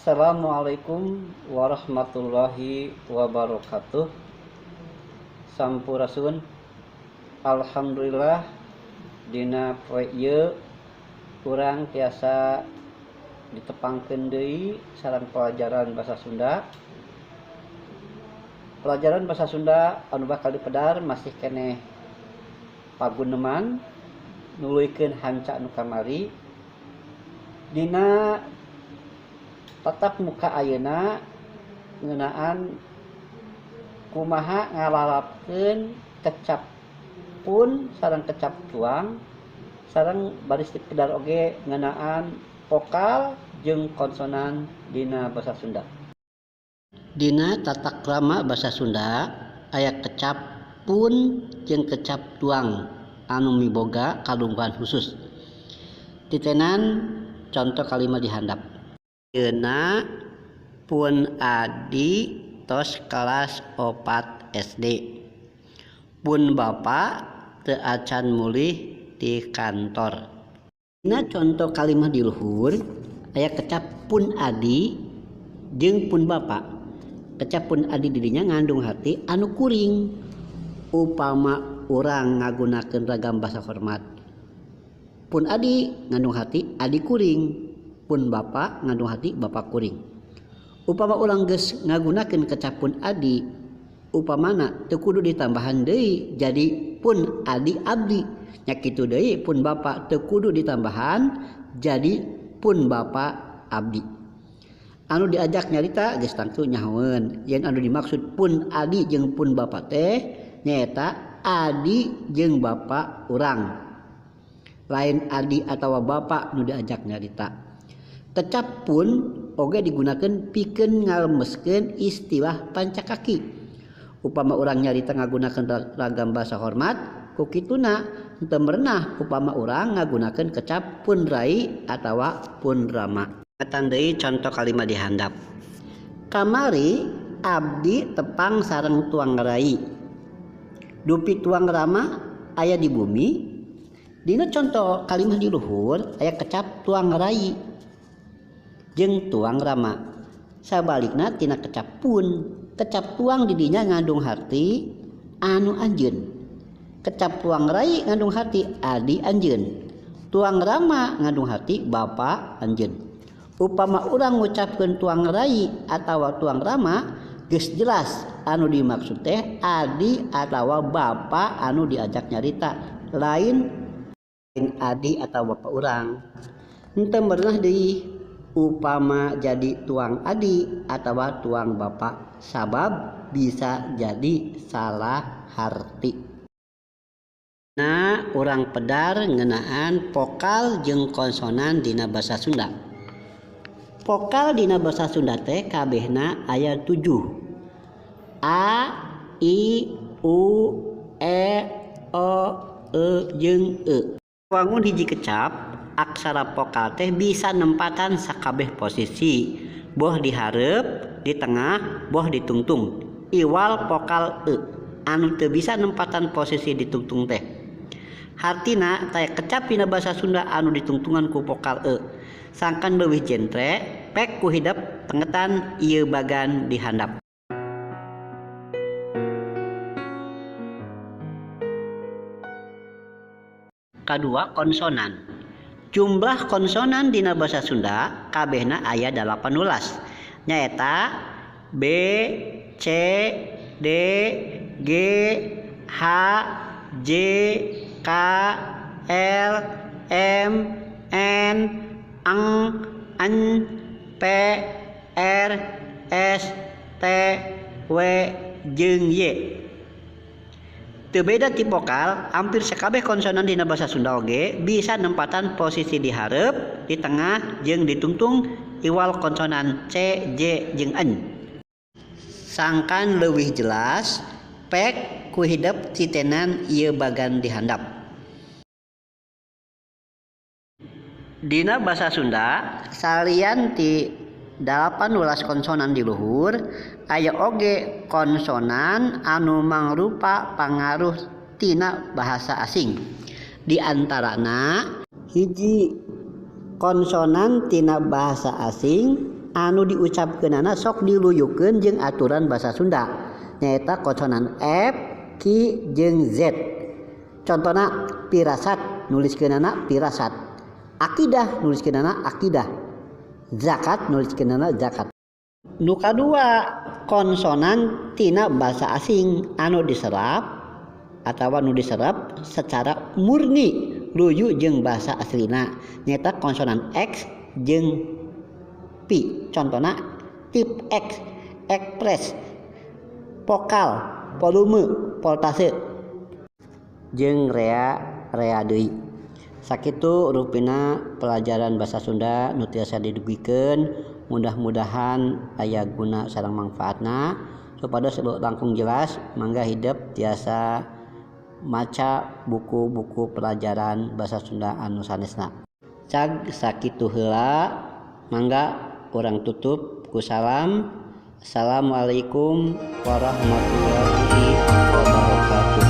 Assalamualaikum warahmatullahi wabarakatuh. Sampurasun. Alhamdulillah dina poe ieu urang tiasa ditepangkeun deui sareng pelajaran bahasa Sunda. Pelajaran bahasa Sunda anu bakal dipedar masih keneh paguneman nuluykeun hanca nu kamari. Dina tatap muka ayeuna ngeunaan kumaha ngalalapkeun kecap pun sareng kecap tuang sareng baris dipedar oge ngeunaan vokal jeung konsonan dina basa Sunda. Dina tata krama basa Sunda aya kecap pun jeung kecap tuang anu miboga kalungguhan khusus. Titenan contoh kalimat di handap. Ayeuna pun adi tos kelas 4 SD. Pun bapa teu acan mulih ti kantor. Dina contoh kalimat di luhur aya kecap pun adi jeung pun bapa. Kecap pun adi didinya ngandung harti anu kuring. Upama urang ngagunakeun ragam basa hormat. Pun adi ngandung harti adi kuring. Pun bapa ngandung harti bapa kuring. Upama urang geus ngagunakeun kecap pun adi, upamana teu kudu ditambahan deui jadi pun adi abdi. Nya kitu deui pun bapa teu kudu ditambahan jadi pun bapa abdi. Anu diajak nyarita geus tangtu nyahoeun yen anu dimaksud pun adi jeung pun bapa teh nyaeta adi jeung bapa urang. Lain adi atawa bapa nu diajak nyarita. Kecap pun oge digunakeun pikeun ngalemeskeun istilah pancakaki. Upama urang nyarita ngagunakeun ragam basa hormat, ku kituna henteu merenah upama urang ngagunakeun kecap pun rai atawa pun rama. Tandai contoh kalimat di handap. Kamari abdi tepang sareng tuang rai. Dupi tuang rama aya di bumi. Dina contoh kalimat di luhur aya kecap tuang rai jeung tuang rama. Sabalikna tina kecap pun, kecap tuang didinya ngandung harti anu anjeun. Kecap tuang rai ngandung harti adi anjeun. Tuang rama ngandung harti bapa anjeun. Upama urang ngucapkeun tuang rai atawa tuang rama geus jelas anu dimaksud teh adi atawa bapa anu diajak nyarita, lain adi atawa bapa urang. Henteu merenah deui upama jadi tuang adi atawa tuang bapa, sabab bisa jadi salah harti. Nah, urang pedar ngeunaan vokal jeung konsonan dina basa Sunda. Vokal dina basa Sunda teh kabehna aya 7. A, I, U, E, O, E jeung E. Wangun hiji kecap aksara vokal teh bisa nempatan sakabeh posisi, boh di hareup, di tengah, boh di tungtung. Iwal vokal e anu teu bisa nempatan posisi di tungtung teh. Hartina taya kecap dina basa Sunda anu ditungtungan ku vokal e. Sangkan leuwih jentre pek ku hidep tengetan ieu bagan di handap. Kadua konsonan. Jumlah konsonan dina basa Sunda kabehna aya 18. Nyaeta B, C, D, G, H, J, K, L, M, N, N, P, R, S, T, W, jeung Y. Teu beda ti vokal, hampir sakabeh konsonan dina basa Sunda oge bisa nempatan posisi di hareup, di tengah, jeung ditungtung iwal konsonan C, J, jeung N. Sangkan leuwih jelas, pek ku hidep titenan ieu bagan di handap. Dina basa Sunda salian ti 18 konsonan di luhur aya oge konsonan anu mangrupa pangaruh tina bahasa asing. Di antarana hiji konsonan tina bahasa asing anu diucapkeunana sok diluyukeun jeung aturan basa Sunda nyaeta konsonan F, Q jeung Z. Contona pirasat nuliskeunana pirasat, akidah nuliskeunana akidah, zakat nuliskeunana zakat. Nu kadua konsonan tina basa asing anu diserap atawa nu diserap secara murni luyu jeung basa aslina nyaeta konsonan X jeung P. Contona tip X, ekspres, vokal, volume, voltase jeung rea rea deui. Sakitu rupina pelajaran bahasa Sunda nu tiasa didugikeun, mudah-mudahan aya guna sareng mangfaatna supados langkung jelas mangga hidep tiasa maca buku-buku pelajaran bahasa Sunda anu sanesna. Cag sakitu heula, mangga urang tutup ku salam. Assalamualaikum warahmatullahi wabarakatuh.